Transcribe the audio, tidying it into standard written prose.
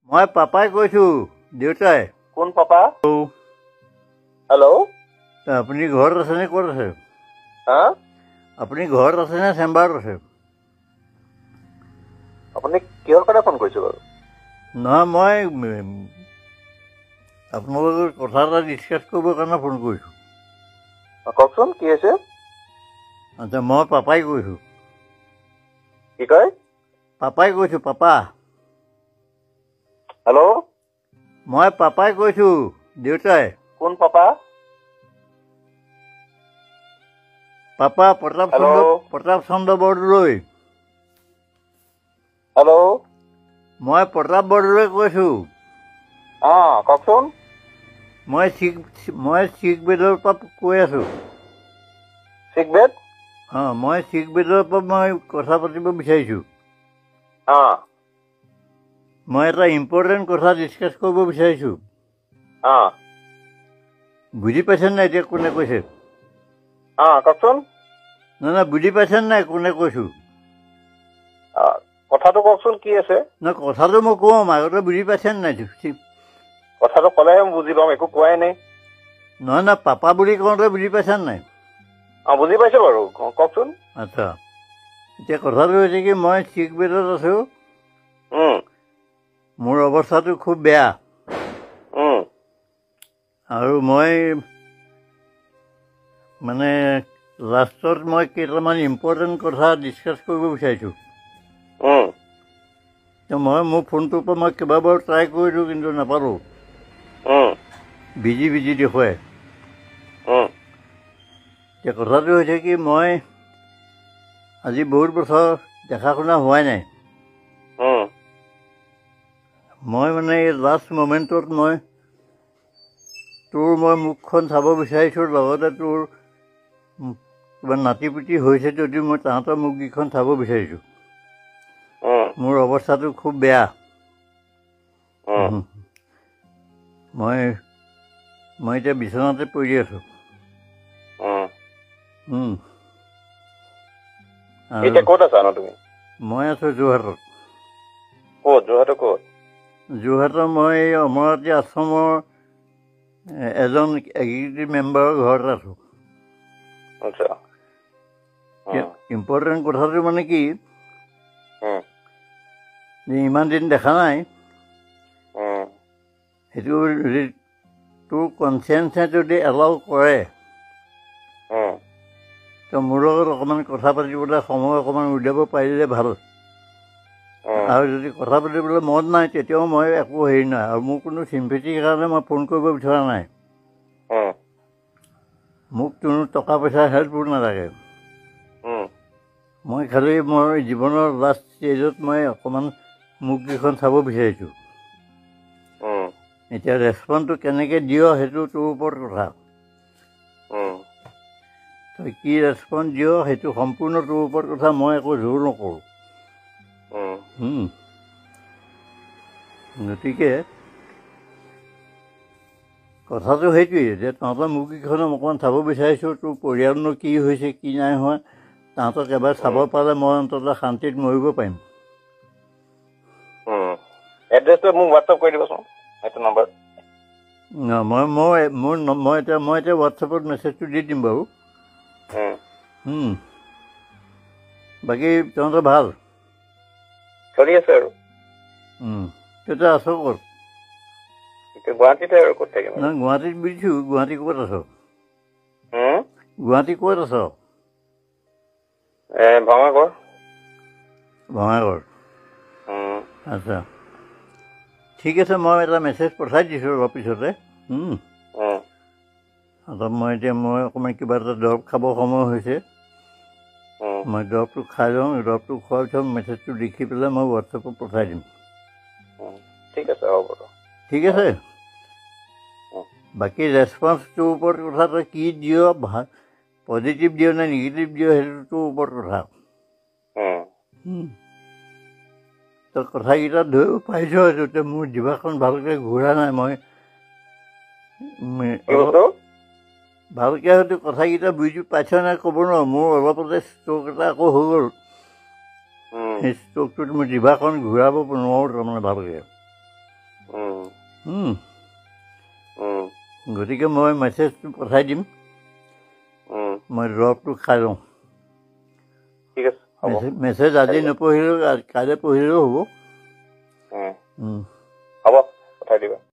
মই পাপাই কৈছোঁ, দেউতাই। কোন পাপা? হেল্ল', আপুনি ঘৰত আছেনে ক'ত আছে? হা? আপুনি ঘৰত আছেনে চেম্বাৰত আছে? আপুনি কিহৰ কাৰণে ফোন কৰিছে বাৰু? নহয়, মই আপোনালোকৰ কথা এটা ডিছকাছ কৰিবৰ কাৰণে ফোন কৰিছোঁ। কওকচোন, কি হৈছে? আচ্ছা, মই পাপাই কৈছোঁ। কি কয়? পাপাই কৈছোঁ, পাপা। হেল্ল', মই পাপাই কৈছোঁ, দেউতাই। কোন papa? Papa Pratap Chandra, Pratap Chandra Bordoloi. Hello', মই প্ৰতাপ বৰদলৈ কৈছোঁ। অঁ, কওকচোন। মই চিক বেডৰ পৰা কৈ আছোঁ। চিক বেড? অঁ, মই চিক বেডৰ পৰা মই কথা পাতিব বিচাৰিছোঁ। অঁ, মই এটা ইম্পৰ্টেণ্ট কথা ডিছকাছ কৰিব বিচাৰিছোঁ। অঁ, বুজি পাইছে নাই এতিয়া কোনে কৈছে? অঁ, কওকচোন। নহয় নহয়, বুজি পাইছে নাই কোনে কৈছোঁ? কথাটো কওকচোন, কি আছে? নহয়, কথাটো মই কম, আগতে বুজি পাইছে নাই? কথাটো ক'লেহে মই বুজি পাম, একো কোৱাই নাই। নহয় নহয়, পাপা বুলি কওঁতে বুজি পাইছে নাই? অঁ, বুজি পাইছোঁ বাৰু, কওকচোন। আচ্ছা, এতিয়া কথাটো হৈছে কি, মই চিক বেডত আছোঁ। মোৰ অৱস্থাটো খুব বেয়া আৰু মই মানে লাষ্টত মই কেইটামান ইম্পৰ্টেণ্ট কথা ডিছকাছ কৰিব বিচাৰিছোঁ। মই মোৰ ফোনটোৰ পৰা মই কেইবাবাৰো ট্ৰাই কৰিলোঁ, কিন্তু নাপালোঁ, বিজি বিজি দেখুৱাই। এতিয়া কথাটো হৈছে কি, মই আজি বহুত বছৰ দেখা শুনা হোৱাই নাই। মই মানে এই লাষ্ট মমেণ্টত মই তোৰ মই মুখখন চাব বিচাৰিছোঁ, লগতে তোৰ কিবা নাতি পুতি হৈছে যদিও মই তাহাঁতৰ মুখকেইখন চাব বিচাৰিছোঁ। মোৰ অৱস্থাটো খুব বেয়া। মই মই এতিয়া বিচনাতে পৰি আছোঁ। এতিয়া ক'ত আছা ন তুমি? মই আছোঁ যোৰহাটত। ক'ত যোৰহাটৰ? ক'ত যোৰহাটৰ? মই অমৰাৱতী আশ্ৰমৰ এজন এক্সিকিউটিভ মেম্বাৰৰ ঘৰত আছোঁ। আচ্ছা, ইম্পৰ্টেণ্ট কথাটো মানে কি, যে ইমান দিন দেখা নাই, সেইটো যদি তোৰ কনচিয়েঞ্চে যদি এলাউ কৰে, তো মোৰ লগত অকণমান কথা পাতিবলৈ সময় অকণমান উলিয়াব পাৰিলে ভাল। আৰু যদি কথা পাতিবলৈ মন নাই, তেতিয়াও মই একো হেৰি নাই, আৰু মোৰ কোনো চিম্পেথিৰ কাৰণে মই ফোন কৰিব বিচৰা নাই। মোক কোনো টকা পইচা হেল্পো নালাগে। মই খালি মোৰ জীৱনৰ লাষ্ট ষ্টেজত মই অকণমান মুখকেইখন চাব বিচাৰিছোঁ। এতিয়া ৰেচপঞ্চটো কেনেকৈ দিয় সেইটো তোৰ ওপৰত কথা। তই কি ৰেচপঞ্চ দিয় সেইটো সম্পূৰ্ণ তোৰ ওপৰত কথা, মই একো জোৰ নকৰোঁ। গতিকে কথাটো সেইটোৱেই যে তহঁতৰ মুখকেইখনক অকণমান চাব বিচাৰিছোঁ, তোৰ পৰিয়ালনো কি হৈছে কি নাই হোৱা, তাহাঁতক এবাৰ চাব পালে মই অন্ততঃ শান্তিত মৰিব পাৰিম। এড্ৰেছটো মোক হোৱাটছআপ কৰি দিবচোন, এইটো নম্বৰ। মই মই মোৰ মই এতিয়া হোৱাটছআপত মেছেজটো দি দিম বাৰু। বাকী তহঁতৰ ভাল চলি আছে আৰু? তেতিয়া আছ ক'ত? গুৱাহাটীতে আৰু ক'ত থাকিম? নহয়, গুৱাহাটীত বুজিছোঁ, গুৱাহাটী ক'ত আছ? গুৱাহাটী ক'ত আছ? ভঙাগড়। ভঙাগড়, আচ্ছা ঠিক আছে। মই এটা মেছেজ পঠাই দিছোঁ অলপ পিছতে। অলপ মই এতিয়া মই অকণমান কিবা এটা দৰৱ খাব সময় হৈছে, মই দৰৱটো খাই লওঁ। দৰৱটো খোৱাৰ পিছত মেছেজটো লিখি পেলাই মই হোৱাটছএপত পঠাই দিম। ঠিক আছে, হ'ব। ঠিক আছে, বাকী ৰেচপঞ্চটোৰ ওপৰত কথা, তই কি দিয়, ভাল পজিটিভ দিয় নে নিগেটিভ দিয় সেইটো তোৰ ওপৰত কথা। তই কথাকেইটা ধৰিব পাৰিছ, সেইটো মোৰ জিভাখন ভালকৈ ঘূৰা নাই, মই ভালকৈ হয়তো কথাকেইটা বুজি পাইছ নাই ক'ব নোৱাৰোঁ। মোৰ অলপতে ষ্ট্ৰ'ক এটা আকৌ হৈ গ'ল, সেই ষ্ট্ৰ'কটোত মোৰ জিভাখন ঘূৰাব নোৱাৰোঁ তাৰমানে ভালকৈ। উম। উম। গতিকে মই মেছেজটো পঠাই দিম। মই দৰৱটো খাই লওঁ। ঠিক আছে, হ'ব। মেছেজ আজি নপঢ়িলেও কাইলৈ পঢ়িলেও হ'ব। উম।